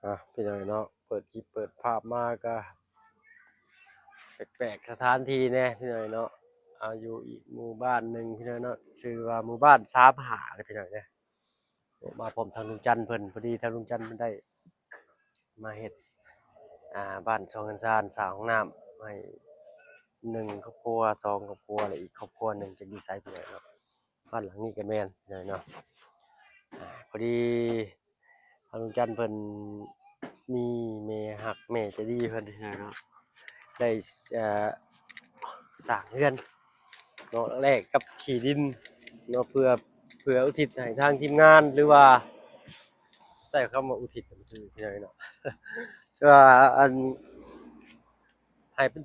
ອ່ະ ພີ່ນ້ອງເນາະ ເປີດຄລິບເປີດພາບມາກະແປກໆສະຖານທີ່ແດ່ພີ່ນ້ອງເນາະ. ອ່າ ຢູ່ອີກໝູ່ບ້ານໜຶ່ງພີ່ນ້ອງເນາະ ຊື່ວ່າໝູ່ບ້ານສາມຫ້າເດີພີ່ນ້ອງເດີ. ມາພ້ອມທາງລຸງຈັນເພິ່ນ ພໍດີທາງລຸງຈັນເພິ່ນໄດ້ມາເຮັດ ອ່າ ບ້ານຊ່ອງເຮືອນຊານ ສ້າງຫ້ອງນ້ຳໃຫ້ໜຶ່ງຄອບຄົວ ສອງຄອບຄົວ ແລະ ອີກຄອບຄົວໜຶ່ງ ຈັກຢູ່ໃສພີ່ນ້ອງເນາະ. ບ້ານຫຼັງນີ້ກໍແມ່ນພີ່ນ້ອງເນາະ ອ່າ ພໍດີ ທາງລຸງຈັນເພິ່ນມີແມ່ຮັກແມ່ໃຈດີເພິ່ນເນາະ ໄດ້ ເອີ ສ້າງເຮືອນເນາະ ແລກກັບທີ່ດິນເນາະ ເພື່ອ ເພື່ອອຸທິດໃຫ້ທາງທີມງານ ຫຼືວ່າ ໃຊ້ຄຳວ່າອຸທິດກໍຄືພີ່ນ້ອງເນາະ ເພື່ອອັນ ໃຫ້ເປັນ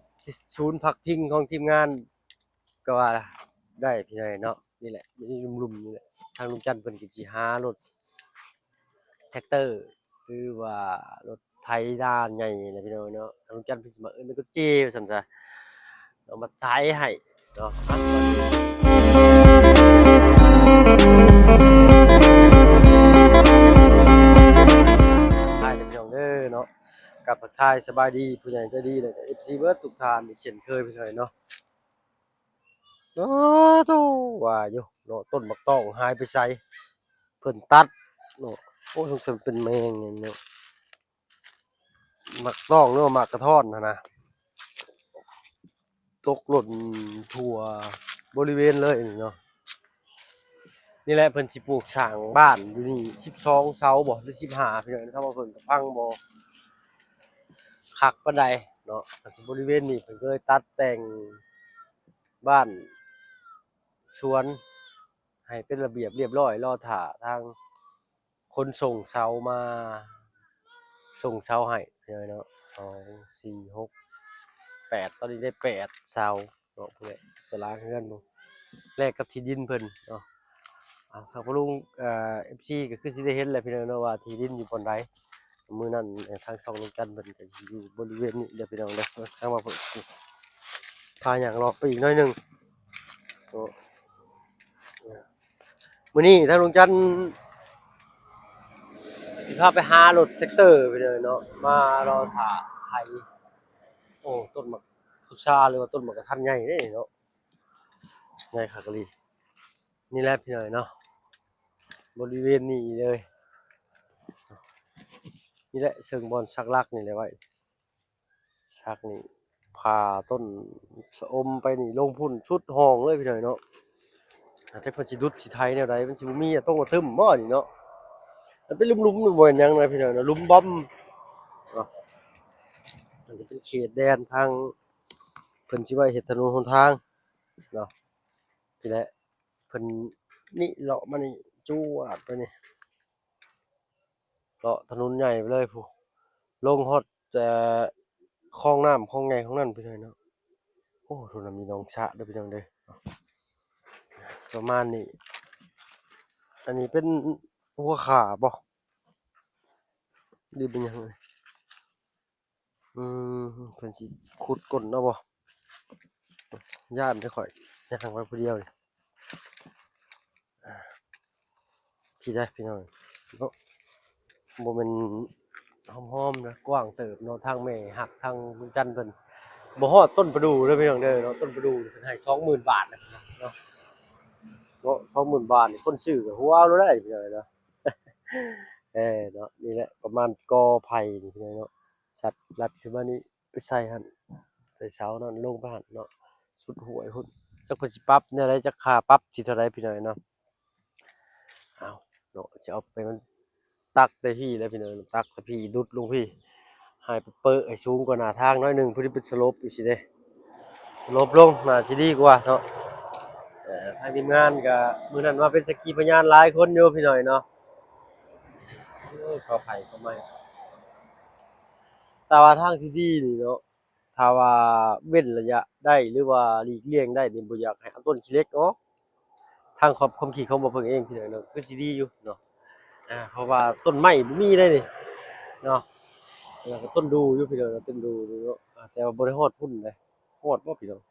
ສູນພັກພິງຂອງທີມງານ ກໍວ່າໄດ້ພີ່ນ້ອງເນາະ. ນີ້ແຫຼະ ຢູ່ລຸ່ມໆນີ້ແຫຼະ ທາງລຸງຈັນເພິ່ນກໍຊິຫາລົດແທັກເຕີ ຫຼືວ່າລົດໄຖນາໃຫຍ່ນະພີ່ນ້ອງເນາະ. ທາງລຸງຈັນເພິ່ນຊິມາເອີ້ນແມ່ນລົດເຈວ່າຊັ້ນຊະ ເອົາມາໄຖໃຫ້ເນາະ. ທັກທາຍເດີພີ່ນ້ອງເດີເນາະ ກັບທັກທາຍສະບາຍດີຜູ້ໃຫຍ່ໃຈດີ ແລ້ວກໍເອັຟຊີເບິດທຸກທ່ານອີກເຊັ່ນເຄີຍພີ່ນ້ອງເນາະ. ໂອ້ໂຕ ວ່າຢູ່ເນາະ ຕົ້ນໝາກຕ້ອງຫາຍໄປໃສ ເພິ່ນຕັດເນາະ. ໂອ້ ສົງໄສເປັນແມງຫຍັງເນາະ ໝາກຕ້ອງ ຫຼືວ່າໝາກກະທ້ອນຫັ້ນນະ ຕົກຫຼົ່ນທົ່ວບໍລິເວນເລີຍນີ້ເນາະ. ນີ້ແຫຼະ ເພິ່ນຊິປູກສ້າງບ້ານຢູ່ນີ້ສິບສອງເສົາບໍ ຫຼືສິບຫ້າ ພີ່ນ້ອງ ຖ້າວ່າເພິ່ນກະຟັງບໍ່ຄັກປານໃດເນາະ. ກໍຊິບໍລິເວນນີ້ເພິ່ນກໍເລີຍຕັດແຕ່ງ ບ້ານສວນໃຫ້ເປັນລະບຽບລຽບຮ້ອຍ ລໍຖ້າທາງຂົນສົ່ງເສົາມາສົ່ງເສົາໃຫ້ເນາະ. ສອງ ສີ່ ຫົກ ແປດ ຕອນນີ້ໄດ້ແປດເສົາເນາະ ພຸ້ນແຫຼະ ຕາລາງເຮືອນພຸ້ນ ແລກກັບທີ່ດິນເພິ່ນເນາະ. ອ່າ ທາງພໍ່ລຸງ ເອີ ເອັຟຊີ ກໍຄືຊິໄດ້ເຫັນແຫຼະພີ່ນ້ອງເນາະ ວ່າທີ່ດິນຢູ່ບ່ອນໃດ. ມື້ນັ້ນ ເອີ ທາງຊ່ອງລຸງຈັນເພິ່ນກໍຢູ່ບໍລິເວນນີ້ເດີພີ່ນ້ອງເດີ ທາງວ່າເພິ່ນພາຍ່າງເລາະໄປອີກໜ້ອຍໜຶ່ງ. ໂອ້ ມື້ນີ້ທາງລຸງຈັນຊິພາໄປຫາລົດແທັກເຕີພີ່ນ້ອງເນາະ ມາລໍຖ້າໄຖ. ໂອ້ ຕົ້ນໝາກພຸດຊາ ຫຼືວ່າຕົ້ນໝາກກະທັນໃຫຍ່ເດ້ເນາະ ໃຫຍ່ຄັກອີ່ຫຼີ. ນີ້ແຫຼະພີ່ນ້ອງເນາະ ບໍລິເວນນີ້ເລີຍ ນີ້ແຫຼະ ເຊິ່ງບ່ອນສັກຫຼັກນີ້ແຫຼະໄວ້ ສັກນີ້ ຜ່າຕົ້ນຊະອົມໄປນີ້ລົງພຸ້ນສຸດຫ້ອງເລີຍພີ່ນ້ອງເນາະ. ອາ ຈັກເພິ່ນຊິດຸດຊິໄຖແນວໃດ ມັນຊິບໍ່ມີອາຕົງອາຕຶມບໍ່ນີ້ເນາະ. ມັນເປັນຫຼຸມໆ ບໍ່ເປັນຫຍັງນະພີ່ນ້ອງເນາະ ຫຼຸມບອມເນາະ. ມັນຈະເປັນເຂດແດນທາງ ເພິ່ນຊິໄວ້ເຮັດຖະໜົນຫົນທາງເນາະ ນີ້ແຫຼະ. ເພິ່ນນີ້ເລາະມານີ້ ຈວດໄປນີ້ ເລາະຖະໜົນໃຫຍ່ໄປເລີຍພຸ້ນ ລົງຮອດ ເອີ ຄອງນ້ຳ ຄອງໃຫຍ່ຂອງນັ້ນໄປເລີຍເນາະ. ໂອ້ ໂທນະ ມີໜອງສະເດີພີ່ນ້ອງເດີ ປະມານນີ້. ອັນນີ້ເປັນຫົວຂ້າບໍ ຫຼືເປັນຫຍັງ? ອືມ ເພິ່ນຊິຂຸດກົ້ນເອົາບໍ່? ຢ້ານແຕ່ຂ້ອຍ ຍ່າງໄປຜູ້ດຽວນີ້ ອ່າ ພີ່ໄດ໋ພີ່ນ້ອງເນາະ. ບໍ່ແມ່ນຫອມໆນະ ກວ້າງເຕີບເນາະ ທາງແມ່ຮັກທາງລຸງຈັນເພິ່ນ. ບໍ່ຮອດຕົ້ນປະດູ່ເດີພີ່ນ້ອງເດີເນາະ ຕົ້ນປະດູ່ເພິ່ນໃຫ້ສອງໝື່ນບາດເນາະ ເນາະ ສອງໝື່ນບາດນີ້ ຄົນຊື້ກໍຫົວເອົາໂລດໄດ໋ພີ່ນ້ອງເນາະ. ເອີ ເນາະ ນີ້ແຫຼະ ປະມານກໍໄຜ່ນີ້ພີ່ນ້ອງເນາະ ສັດລັດຂຶ້ນມານີ້ໄປໃສ່ຫັ້ນ ໃສ່ເສົານັ້ນລົງໄປຫັ້ນເນາະ ສຸດຫ້ວຍພຸ້ນ. ຈັກເພິ່ນຊິປັບແນວໃດ ຈັກຄ່າປັບຊິເທົ່າໃດພີ່ນ້ອງເນາະ. ເອົາເນາະ ຊິເອົາໄປມັນຕັກແຕ່ພີ້ແຫຼະພີ່ນ້ອງ ຕັກແຕ່ພີ້ ດຸດລົງພີ້ ໃຫ້ເປີະໃຫ້ສູງກວ່າໜ້າທາງໜ້ອຍໜຶ່ງ ພໍດີເປັນສະຫຼົບອີກຊິເດ້ ສະຫຼົບລົງໜ້າຊິດີກວ່າເນາະ. ເອີ ທາງທີມງານກະມື້ນັ້ນມາເປັນສັກຂີພະຍານຫຼາຍຄົນຢູ່ພີ່ນ້ອງເນາະ. ໂອ້ຍ ຂໍອະໄພຂໍໃໝ່ ແຕ່ວ່າທາງທີ່ດີນີ້ເນາະ ຖ້າວ່າເວັ້ນໄລຍະໄດ້ ຫຼືວ່າຫຼີກລ່ຽງໄດ້ນີ້ ບໍ່ຢາກໃຫ້ເອົາຕົ້ນຂີ້ເຫຼັກອອກ ທາງຄວາມ ຄວາມຄິດຂອງບ່າວເຜິ້ງເອງພີ່ນ້ອງເນາະ ຄືຊິດີຢູ່ເນາະ. ອ່າ ເພາະວ່າຕົ້ນໄມ້ບໍ່ມີເດ້ນີ້ເນາະ ແລ້ວກໍຕົ້ນດູ່ຢູ່ພີ່ນ້ອງເນາະ ຕົ້ນດູ່ນີ້ເນາະ. ອ່າ ແຕ່ວ່າບໍ່ໄດ້ຮອດພຸ້ນເດ້ ຮອດບໍ່ພີ່ນ້ອງ?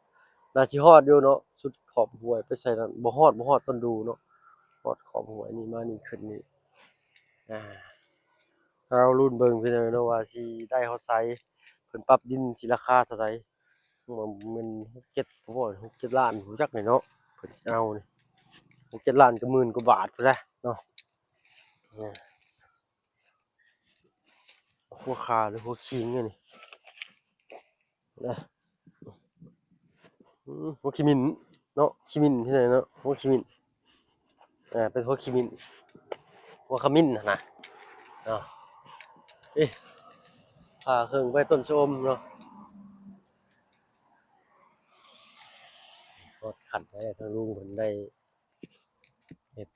ໜ້າຊິຮອດຢູ່ເນາະ ສຸດຂອບຫ້ວຍໄປໃສ່ນັ້ນ ບໍ່ຮອດ ບໍ່ຮອດຕົ້ນດູ່ເນາະ. ຮອດຂອບຫ້ວຍນີ້ມານີ້ ຂຶ້ນນີ້ ອ່າ ເອົາລຸ້ນເບິ່ງພີ່ນ້ອງເນາະ ວ່າຊິໄດ້ຮອດໃສ ເພິ່ນປັບດິນຊິລາຄາເທົ່າໃດ. ມັນຫົກເຈັດ ບໍ່ ຫົກເຈັດລ້ານ ຮູ້ຈັກນີ້ເນາະ ເພິ່ນຊິເອົານີ້ ຫົກເຈັດລ້ານກໍໝື່ນກວ່າບາດພຸ້ນແຫຼະເນາະ. ຫົວຂ່າ ຫຼື ຫົວຂີງນີ້ ນະ ອືມ ຫົວຂີ້ໝິ້ນເນາະ ຂີ້ໝິ້ນທີ່ໃດເນາະ ຫົວຂີ້ໝິ້ນ ເອີ ເປັນຫົວຂີ້ໝິ້ນ ຫົວຂະໝິ້ນຫັ້ນນະເນາະ. ເອີ ພາເຄິ່ງໄປຕົ້ນຊະອົມເນາະ. ຮອດຂັ້ນໄປແລ້ວ ທາງລຸງເພິ່ນໄດ້ເຮັດ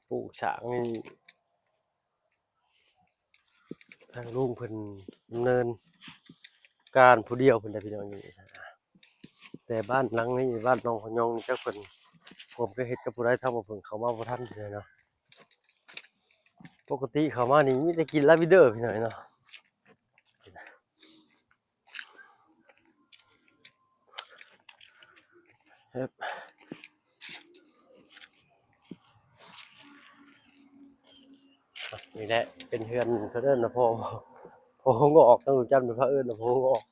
ປູກສ້າງນີ້ ທາງລຸງເພິ່ນດຳເນີນການຜູ້ດຽວເພິ່ນໄດ໋ພີ່ນ້ອງ. ແຕ່ບ້ານຫຼັງນີ້ ບ້ານໜອງຂະຍອງນີ້ ຈັກເພິ່ນຄວາມເຄີຍເຮັດກັບຜູ້ໃດ ທາງບໍ່ເພິ່ງເຂົ້າມາບໍ່ທັນເທື່ອເນາະ. ປົກກະຕິເຂົ້າມານີ້ມີແຕ່ກິນລາເວນເດີພີ່ນ້ອງເນາະ. ເອີບ ນີ້ແຫຼະເປັນເຮືອນ ເພິ່ນເອີ້ນວ່າພໍ່ ພໍ່ຫົງອອກ ທາງລຸງຈັນເພິ່ນພາເອີ້ນວ່າພໍ່ຫົງອອກ.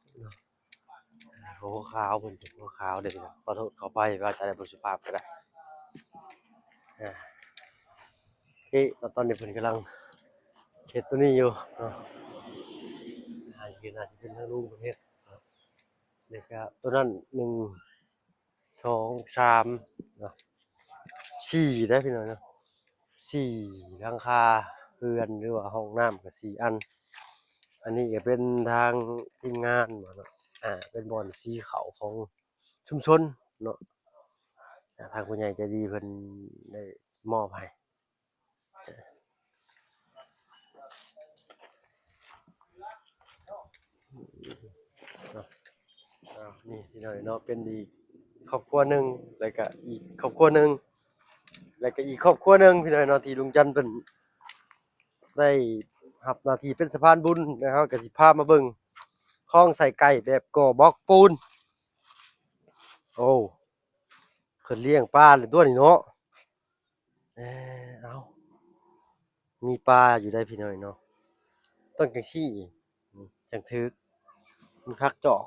ໂອ້ ຂາວ ເພິ່ນເປັນຫົວຂາວເດ້ ຂໍໂທດຂໍອະໄພວ່າຈະໄດ້ບໍ່ສຸພາບກໍໄດ້. ອ່າ ເອີ ຕອນນີ້ເພິ່ນກຳລັງເຮັດໂຕນີ້ຢູ່ເນາະ. ອ່າ ເຫັນອາດຈະເປັນທາງລຸງເພິ່ນເຮັດ ແລ້ວກະໂຕນັ້ນ ໜຶ່ງ ສອງ ສາມ ເນາະ ສີ່ເດ້ພີ່ນ້ອງເນາະ ສີ່ຫຼັງຄາເຮືອນ ຫຼືວ່າຫ້ອງນ້ຳກໍສີ່ອັນ. ອັນນີ້ກໍເປັນທາງທີມງານເນາະ ອ່າ ເປັນບ່ອນສີເຂົ້າຂອງຊຸມຊົນເນາະ ອ່າ ທາງຜູ້ໃຫຍ່ໃຈດີເພິ່ນໄດ້ມອບໃຫ້. ອ່າ ນີ້ພີ່ນ້ອງເນາະ ເປັນອີກຄອບຄົວໜຶ່ງ ແລ້ວກະອີກຄອບຄົວໜຶ່ງ ແລ້ວກະອີກຄອບຄົວໜຶ່ງພີ່ນ້ອງເນາະ ທີ່ລຸງຈັນເພິ່ນໄດ້ຮັບໜ້າທີ່ເປັນສະພານບຸນ. ແລ້ວເຮົາກະຊິພາມາເບິ່ງຄອງໃສ່ໄກ່ແບບກໍ່ບລັອກປູນ. ໂອ້ ເພິ່ນລ້ຽງປາແລ້ວຕົວນີ້ເນາະ. ເອີ ເອົາ ມີປາຢູ່ໄດ໋ພີ່ນ້ອງເນາະ ຕ້ອງຈັ່ງຊີ້ຈັ່ງຖືກ ມີຜັກຈອກ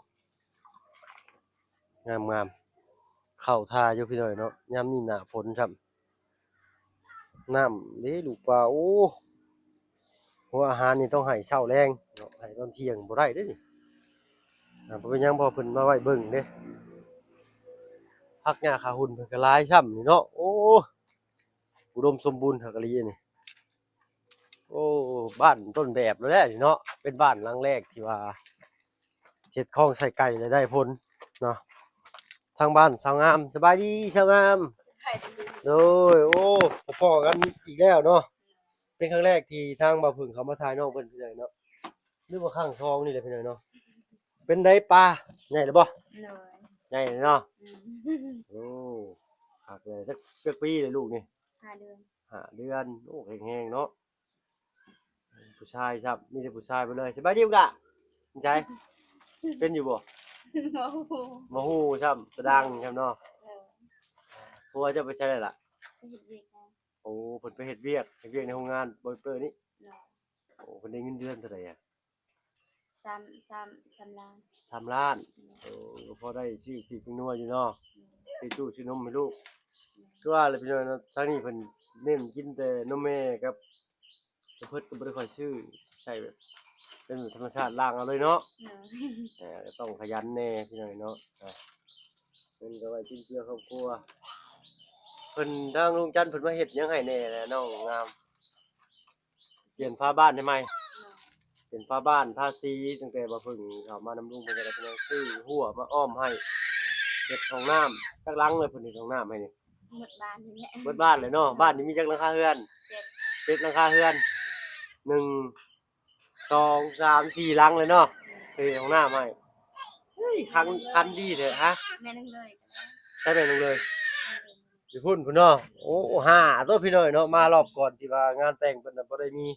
ງາມໆ ເຂົ້າທ່າຢູ່ພີ່ນ້ອງເນາະ. ຍາມນີ້ໜ້າຝົນຊ້ຳ ນ້ຳເດ້ລູກປາ ໂອ້ ເພາະວ່າອາຫານນີ້ຕ້ອງໃຫ້ເຊົ້າແລງເນາະ ໃຫ້ຕອນທ່ຽງບໍ່ໄດ້ເດ້ນີ້. ອ່າ ບໍ່ເປັນຫຍັງ ເພາະເພິ່ນມາໄວ້ເບິ່ງເດ້ ຜັກຫຍ້າຂາຫຸ່ນເພິ່ນກໍຫຼາຍຊ້ຳນີ້ເນາະ. ໂອ້ ອຸດົມສົມບູນຄັກອີ່ຫຼີນີ້. ໂອ້ ບ້ານຕົ້ນແບບແລ້ວແຫຼະນີ້ເນາະ ເປັນບ້ານຫຼັງແລກທີ່ວ່າເຮັດຄອງໃສ່ໄກ່ແລ້ວໄດ້ຜົນເນາະ. ທາງບ້ານສາວງາມ ສະບາຍດີສາວງາມ. ໂດຍ ໂອ້ ພໍ້ກັນອີກແລ້ວເນາະ ເປັນຄັ້ງແລກທີ່ທາງບ່າວເຜິ້ງເຂົ້າມາຖ່າຍນ້ອງເພິ່ນພີ່ນ້ອງເນາະ ຫຼືວ່າຄັ້ງສອງນີ້ແຫຼະພີ່ນ້ອງເນາະ. ເປັນໃດປາ ໃຫຍ່ແລ້ວບໍ່? ໂດຍ ໃຫຍ່ແລ້ວເນາະ. ອືມ ໂອ້ ຄັກເລີຍ. ຈັກ ຈັກປີແລ້ວລູກນີ້? ຫ້າເດືອນ. ຫ້າເດືອນ. ໂອ້ ແຂງແຮງເນາະ. ຜູ້ຊາຍຊ້ຳ ມີແຕ່ຜູ້ຊາຍເບິດເລີຍ. ສະບາຍດີລູກຫຼ້າ. ເປັນໃຈ ເປັນຢູ່ບໍ່? ບໍ່ຮູ້ ບໍ່ຮູ້ຊ້ຳ ສະດັງຊ້ຳເນາະ. ໂດຍ ຜົວເຈົ້າໄປໃສແລ້ວລະ? ໄປເຮັດວຽກ. ໂອ້ ເພິ່ນໄປເຮັດວຽກ ເຮັດວຽກໃນໂຮງງານບໍລິເປີນີ້. ໂດຍ ໂອ້ ເພິ່ນໄດ້ເງິນເດືອນເທົ່າໃດອະ? ສາມ ສາມ ສາມລ້ານ. ສາມລ້ານ. ໂດຍ ໂອ້ ກໍພໍໄດ້ຊື້ປີ້ງນົວຢູ່ເນາະ. ໂດຍ ຊື້ຕູ້ຊື້ນົມໃຫ້ລູກ. ໂດຍ ຄືວ່າແຫຼະພີ່ນ້ອງເນາະ ທາງນີ້ເພິ່ນເນັ້ນກິນແຕ່ນົມແມ່ກັບ ແພມເພີດກໍບໍ່ໄດ້ຄ່ອຍຊື້ ໃຊ້ແບບເປັນແບບທຳມະຊາດລ້າງເອົາເລີຍເນາະ. ໂດຍ ເອີ ກໍຕ້ອງຂະຫຍັນແດ່ພີ່ນ້ອງເນາະ. ອ່າ ເພິ່ນກໍໄວ້ຈຸນເຈືອຄອບຄົວ ເພິ່ນ ທາງລຸງຈັນເພິ່ນມາເຮັດຫຍັງໃຫ້ແດ່ລະນ້ອງງາມ? ປ່ຽນຝາບ້ານໃຫ້ໃໝ່. ໂດຍ ປ່ຽນຝາບ້ານ ທາສີ. ຕັ້ງແຕ່ບ່າວເຜິ້ງເຂົ້າມານຳລຸງ ເພິ່ນກໍໄດ້ໄປຊື້ຮົ້ວມາອ້ອມໃຫ້ ເຮັດຫ້ອງນ້ຳ. ຈັກຫຼັງແລ້ວເພິ່ນເຮັດຫ້ອງນ້ຳໃຫ້ນີ້? ໝົດບ້ານນີ້ແຫຼະ. ໝົດບ້ານເລີຍເນາະ. ໂດຍ ບ້ານນີ້ມີຈັກຫຼັງຄາເຮືອນ? ເຈັດ. ເຈັດຫຼັງຄາເຮືອນ. ໜຶ່ງ ສອງ ສາມ ສີ່ຫຼັງເລີຍເນາະ. ໂດຍ ເຮັດຫ້ອງນ້ຳໃຫ້. ເຮີ້ຍ ຄັນ ຄັນດີແທ້. ຮະ? ແມ່ນເລີຍ. ໃສແມ່ນເລີຍ? ແມ່ນເລີຍ. ຢູ່ພຸ້ນພຸ້ນເນາະ. ໂອ້ ຫ້າໂຕພີ່ນ້ອງເນາະ. ມາລອບກ່ອນທີ່ວ່າງານແຕ່ງເພິ່ນນະ ບໍ່ໄດ້ມີ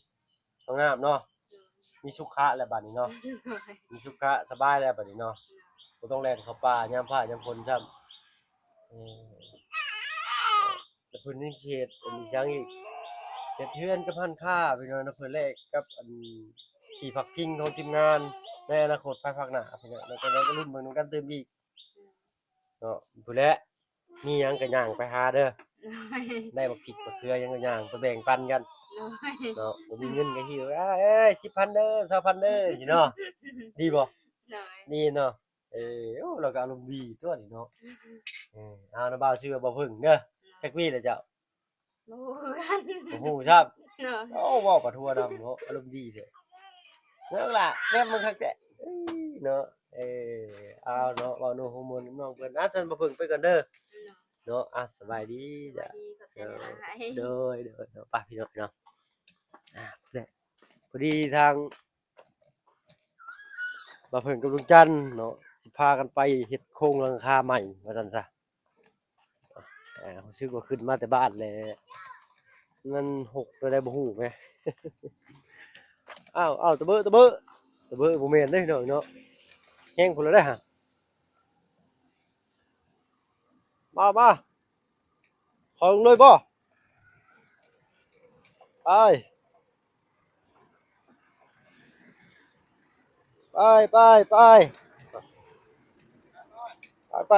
ຫ້ອງນ້ຳເນາະ. ໂດຍ ມີສຸຂະແລ້ວບາດນີ້ເນາະ. ໂດຍ ມີສຸຂະ ສະບາຍແລ້ວບາດນີ້ເນາະ. ໂດຍ ບໍ່ຕ້ອງແລ່ນເຂົ້າປ່າຍາມຟ້າຍາມຝົນຊ້ຳ. ເອີ ແລ້ວເພິ່ນຍັງຊິເຮັດອັນນີ້ຫຍັງອີກ? ເຮັດເຮືອນກັບຮ້ານຄ້າ ພີ່ນ້ອງເນາະ ເພື່ອແລກກັບອັນທີ່ພັກພິງຂອງທີມງານໃນອະນາຄົດພາຍພາກໜ້າ ພີ່ນ້ອງເນາະ. ຈັ່ງໃດກໍລຸ້ນເບິ່ງນຳກັນຕື່ມອີກເນາະ. ພຸ້ນແຫຼະ ມີຫຍັງກໍຍ່າງໄປຫາເດີ. ໂດຍ ໄດ້ບັກພິກບັກເຂືອຫຍັງກໍຍ່າງໄປແບ່ງປັນກັນ. ໂດຍ ເນາະ ບໍ່ມີເງິນກໍຫິ້ວ ເອີຍ ສິບພັນເດີ ຊາວພັນເດີ ຊີ້ເນາະ. ດີບໍ່? ໂດຍ ດີເນາະ. ເອີ ໂອ້ ລາວກໍອາລົມດີຕົວນີ້ເນາະ. ເອີ ເອົາ ນະ ບ່າວຊື່ວ່າບ່າວເຜິ້ງເດີ. ໂດຍ ຈັກປີແລ້ວເຈົ້າ? ບໍ່ຮູ້ຄືກັນ ບໍ່ຮູ້ຊ້ຳ. ໂດຍ ໂອ້ ເວົ້າປາທົວນຳເນາະ ອາລົມດີແທ້. ເບິ່ງລະ ແນມເບິ່ງຄັກແທ້ ເອີຍເນາະ. ເອີ ເອົາເນາະ ເວົ້າໂນ້ຫົວມ່ວນກັບນ້ອງເພິ່ນ. ອ່ະ ຊັ້ນບ່າວເຜິ້ງໄປກ່ອນເດີ. ໂດຍ ເນາະ ອ່ະ ສະບາຍດີ ສະບາຍດີ ຂອບໃຈຫຼາຍໆ. ໂດຍ ໂດຍ ໂດຍ ໄປພີ່ນ້ອງເນາະ. ອ່າ ພຸ້ນແຫຼະ ພໍດີທາງບ່າວເຜິ້ງກັບລຸງຈັນເນາະ ຊິພາກັນໄປເຮັດໂຄງຫຼັງຄາໃໝ່ວ່າຊັ້ນຊະ. ອ່າ ຮູ້ສຶກວ່າຂຶ້ນມາແຕ່ບ້ານແລ້ວ ມັນຫົກແນວໃດບໍ່ຮູ້ແມ. ອ້າວ ອ້າວ ຕະເບີ ຕະເບີ ຕະເບີ ບໍ່ແມ່ນເດ້ພີ່ນ້ອງເນາະ ແຮງພຸ້ນລະເດ້ຫະ. ມາ ມາ ເຂົ້າລົງເລີຍບໍ່? ໄປ ໄປ ໄປ ໄປ ໄປ ໄປ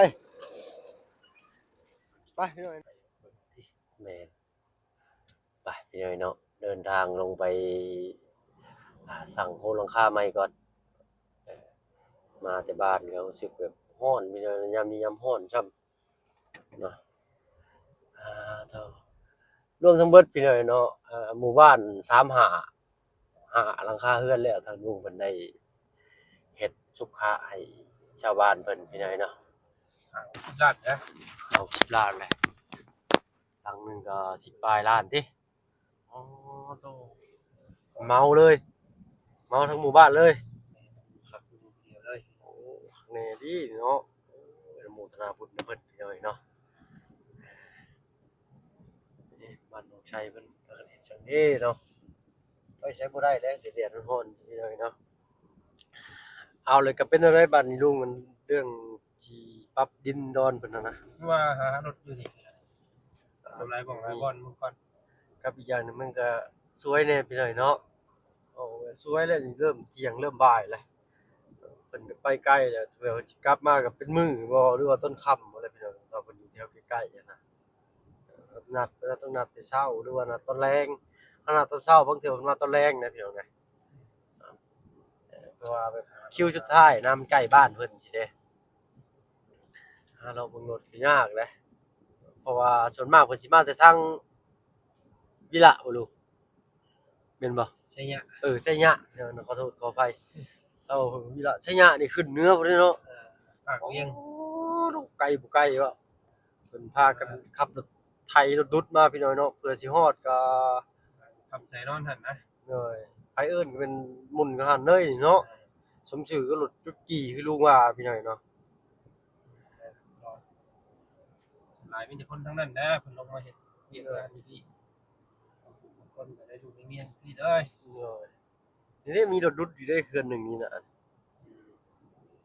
ໄປ ພີ່ນ້ອງ. ແມ່ນ ໄປ ພີ່ນ້ອງເນາະ ເດີນທາງລົງໄປ ອ່າ ສ້າງໂຄງຫຼັງຄາໃໝ່ກ່ອນ. ເອີ ມາແຕ່ບ້ານກໍຮູ້ສຶກແບບຮ້ອນ ພີ່ນ້ອງ ຍາມນີ້ຍາມຮ້ອນຊ້ຳເນາະ. ອ່າ ເທົ່າ ລວມທັງເບິດ ພີ່ນ້ອງເນາະ ເອີ ໝູ່ບ້ານສາມຫ້າ ຫ້າຫຼັງຄາເຮືອນແລ້ວ ທາງລຸງເພິ່ນໄດ້ເຮັດສຸຂະໃຫ້ຊາວບ້ານເພິ່ນ ພີ່ນ້ອງເນາະ. ຫ້າຫົກສິບລ້ານເດ້ ຫ້າຫົກສິບລ້ານແຫຼະ ຫຼັງໜຶ່ງກໍສິບປາຍລ້ານຕິ. ອໍ ໂຕ ເໝົາເລີຍ ເໝົາທັງໝູ່ບ້ານເລີຍ. ຄັກຢູ່ຜູ້ດຽວເລີຍ. ໂອ້ ຄັກແນ່ເດເນາະ. ໂອ້ຍ ອະນຸໂມທະນາບຸນນຳເພິ່ນ ພີ່ນ້ອງເນາະ. ເອີ ບ້ານໜອງໄຊເພິ່ນພາກັນເຮັດຫຍັງເດເນາະ ໄປໃສບໍ່ໄດ້ແລ້ວ ແດດໆຮ້ອນໆ ພີ່ນ້ອງເນາະ. ເອົາ ແລ້ວກໍເປັນແນວໃດບາດນີ້ລຸງ ອັນເລື່ອງຊິປັບດິນດອນເພິ່ນຫັ້ນນະ? ວ່າຫາລົດຢູ່ນີ້ ທຳລາຍບ່ອນ ທຳລາຍບ່ອນເບິ່ງກ່ອນ ກັບອີກຢ່າງໜຶ່ງມັນກໍສວຍແດ່ພີ່ນ້ອງເນາະ. ໂອ້ ສວຍແລ້ວນີ້ ເລີ່ມທ່ຽງເລີ່ມບ່າຍແລ້ວ ເພິ່ນກໍໄປໄກແລ້ວ ເພື່ອຊິກັບມາກໍເປັນມື້ບໍ່ ຫຼືວ່າຕອນຄ່ຳບໍ່ແຫຼະພີ່ນ້ອງ ຖ້າເພິ່ນຢູ່ແຖວໃກ້ໆຫັ້ນນະ. ນັດ ເພິ່ນນັດ ຕ້ອງນັດແຕ່ເຊົ້າ ຫຼືວ່ານັດຕອນແລງ. ຄັນນັດຕອນເຊົ້າ ບາງເທື່ອເພິ່ນມາຕອນແລງນະພີ່ນ້ອງນະ. ເອີ ເພາະວ່າແບບຄິວສຸດທ້າຍນະ ມັນໃກ້ບ້ານເພິ່ນຊີ້ເດ້. ຫາເລາະເບິ່ງລົດກໍຍາກເດ້ ເພາະວ່າສ່ວນມາກເພິ່ນຊິມາແຕ່ທາງວິລະບໍ່ລຸງ ແມ່ນບໍ່? ໄຊຍະ ເອີ ໄຊຍະ ເອີ ຂໍໂທດຂໍອະໄພ. ເອົາ ວິລະ ໄຊຍະນີ້ຂຶ້ນເໜືອພຸ້ນເນາະ ເອີ ປາກວຽງ. ໂອ້ ໄກບໍ່ໄກວະ ເພິ່ນພາກັນຂັບລົດໄຖລົດດຸດມາພີ່ນ້ອງເນາະ ເພື່ອຊິຮອດກໍ ຄຳໃສນອນຫັ້ນນະ. ໂດຍ ໃຜເອີ້ນກໍແມ່ນໝຸ່ນກັນຫັ້ນເລີຍເນາະ. ສົມຊື່ກັບລົດຈຸກກີ້ຄືລຸງວ່າພີ່ນ້ອງເນາະ. ຫຼາຍມີແຕ່ຄົນທາງນັ້ນແຫຼະ ເພິ່ນລົງມາເຮັດວຽກງານຢູ່ພີ້ ບາງຄົນກໍໄດ້ລູກໄດ້ເມຍຢູ່ພີ້ເລີຍ. ໂດຍ ນີ້ເດ້ ມີລົດດຸດຢູ່ເດ້ ເຮືອນໜຶ່ງນີ້ນະ.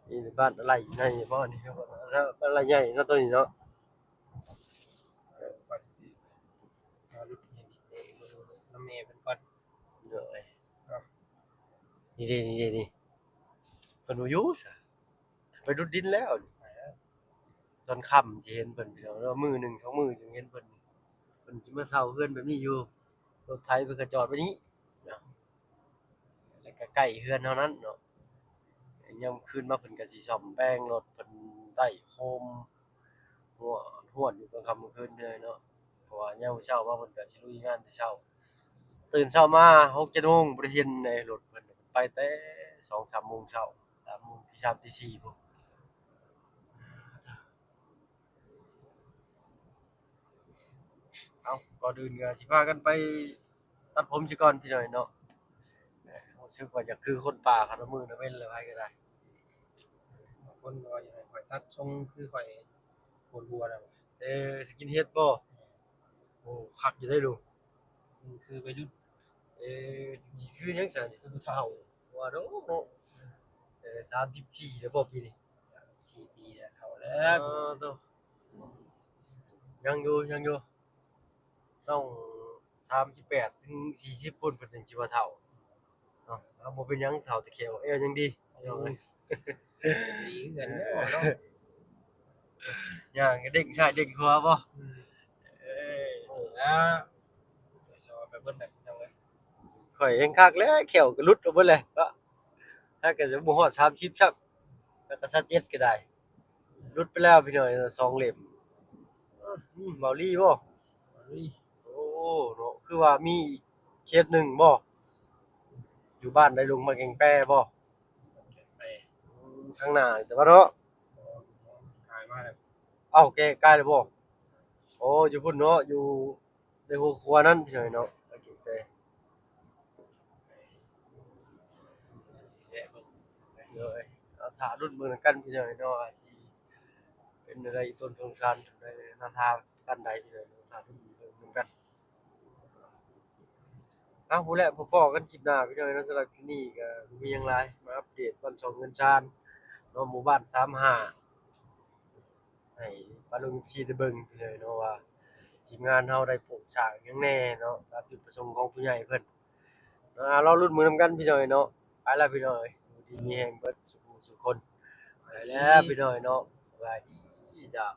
ນີ້ບ້ານອາໄຫຼ່ໃຫຍ່ບໍ່ນີ້ ອາໄຫຼ່ໃຫຍ່ເນາະ ໂຕນີ້ເນາະ. ເອີ ເອົາລົດໃຫ້ດິນເດ້ ເບິ່ງນຳແມ່ເພິ່ນກ່ອນ. ໂດຍ ເນາະ ນີ້ເດ້ ນີ້ເດ້ ນີ້ ເພິ່ນບໍ່ຢູ່ຊະ ໄປດຸດດິນແລ້ວ. ຕອນຄ່ຳຈະເຫັນເພິ່ນພີ່ນ້ອງເນາະ ມື້ໜຶ່ງສອງມື້ຈຶ່ງເຫັນເພິ່ນ. ເພິ່ນຊິມາເຊົ່າເຮືອນແບບນີ້ຢູ່ ລົດໄຖເພິ່ນກໍຈອດໄວ້ນີ້ເນາະ ແລ້ວກໍໃກ້ເຮືອນເຮົານັ້ນເນາະ. ຍາມຄືນມາເພິ່ນກໍຊິສ້ອມແປງລົດ ເພິ່ນໄດ້ໂຄມຫົວ ຫົວຢູ່ກາງຄ່ຳກາງຄືນເລີຍເນາະ ເພາະວ່າຍາມເຊົ້າມາເພິ່ນກໍຊິລຸຍງານແຕ່ເຊົ້າ. ຕື່ນເຊົ້າມາຫົກເຈັດໂມງບໍ່ໄດ້ເຫັນໃນລົດເພິ່ນ ໄປແຕ່ສອງສາມໂມງເຊົ້າ ສາມໂມງ ຕີສາມຕີສີ່ພຸ້ນ. ເອົາ ກ່ອນອື່ນກໍຊິພາກັນໄປຕັດຜົມຊິກ່ອນພີ່ນ້ອງເນາະ. ຮູ້ສຶກວ່າຢາກຄືຄົນປ່າຄັນວ່າມື້ນະເວັນແລ້ວໃຜກໍໄດ້. ບາງຄົນກໍວ່າຢາກໃຫ້ຂ້ອຍຕັດຊົງຄືຂ້ອຍໂກນຫົວນະ. ເອີ ສະກິນເຮັດບໍ່? ໂອ້ ຄັກຢູ່ເດ້ລູກ. ຄືໄວລຸ້ນ. ເອີ ຊິຄືຫຍັງຊັ້ນ? ຄືຜູ້ເຖົ້າວ່າເນາະ. ເອີ ສາມສິບສີ່ແລ້ວບໍ່ປີນີ້? ສາມສິບສີ່ປີແລ້ວ ເຖົ້າແລ້ວ. ເອີ ໂທ້ ຍັງຢູ່ ຍັງຢູ່. ຕ້ອງສ ສາມສິບແປດເຖິງສີ່ສິບພຸ້ນ ເພິ່ນຈັ່ງຊິວ່າເຖົ້າເນາະ. ເອົາ ບໍ່ເປັນຫຍັງ ເຖົ້າແຕ່ແຂ້ວ ແອວຍັງດີ ພີ່ນ້ອງເອີຍ. ດີຄືກັນເນາະ. ຍ່າງກໍເດ້ງຊ້າຍເດ້ງຂວາບໍ່? ອືມ ເອີຍ ໂອ້ ແລ້ວ ໄປເບິດແລ້ວ ພີ່ນ້ອງເອີຍ. ຂ້ອຍແຮ່ງຄັກແລ້ວ ແຂ້ວກໍຫຼຸດອອກເບິດແລ້ວເນາະ. ຖ້າກໍຈະບໍ່ຮອດສາມສິບຊ້ຳ ແລ້ວກໍຊາວເຈັດກໍໄດ້. ຫຼຸດໄປແລ້ວພີ່ນ້ອງ ສອງເຫຼັ້ມ. ອືມ ເບົາລີບໍ່? ເບົາລີ. ໂອ້ ເນາະ ຄືວ່າມີອີກເຂດໜຶ່ງບໍ່? ຢູ່ບ້ານໃດ ລົງມາແກ່ງແປບໍ່? ແກ່ງແປ. ອືມ ທາງໜ້າແຕ່ວ່າເນາະ ກາຍມາແລ້ວ. ເອົ້າ ແກ່ ກາຍແລ້ວບໍ່? ໂອ້ ຢູ່ພຸ້ນເນາະ ຢູ່ ໃນຫົວຂົວນັ້ນພີ່ນ້ອງເນາະ ໂອເຄ. ໂດຍ ເອົາຖ້າລຸ້ນເບິ່ງນຳກັນພີ່ນ້ອງເນາະ ວ່າຊິເປັນແນວໃດ ຕົ້ນສົງສານໃດ ໜ້າຕາປານໃດພີ່ນ້ອງເນາະ ຖ້າລຸ້ນເບິ່ງນຳກັນ. ເອົາ ພຸ້ນແຫຼະ ພໍ້ກັນຄລິບໜ້າພີ່ນ້ອງເນາະ. ສຳລັບຄລິບນີ້ກໍບໍ່ມີຫຍັງຫຼາຍ ມາອັບເດດບ້ານຊ່ອງເຮືອນຊານເນາະ ໝູ່ບ້ານສາມຫ້າ ໃຫ້ປ້າລຸງເອັຟຊີໄດ້ເບິ່ງພີ່ນ້ອງເນາະ ວ່າທີມງານເຮົາໄດ້ໂປະສ້າງຫຍັງແດ່ເນາະ ຕາມຈຸດປະສົງຂອງຜູ້ໃຫຍ່ເພິ່ນເນາະ. ລໍລຸ້ນເບິ່ງນຳກັນພີ່ນ້ອງເນາະ. ໄປລະພີ່ນ້ອງ ຢູ່ດີມີແຮງເບິດສູ່ຜູ້ສູ່ຄົນ. ໄປແລ້ວພີ່ນ້ອງເນາະ ສະບາຍດີເຈົ້າ.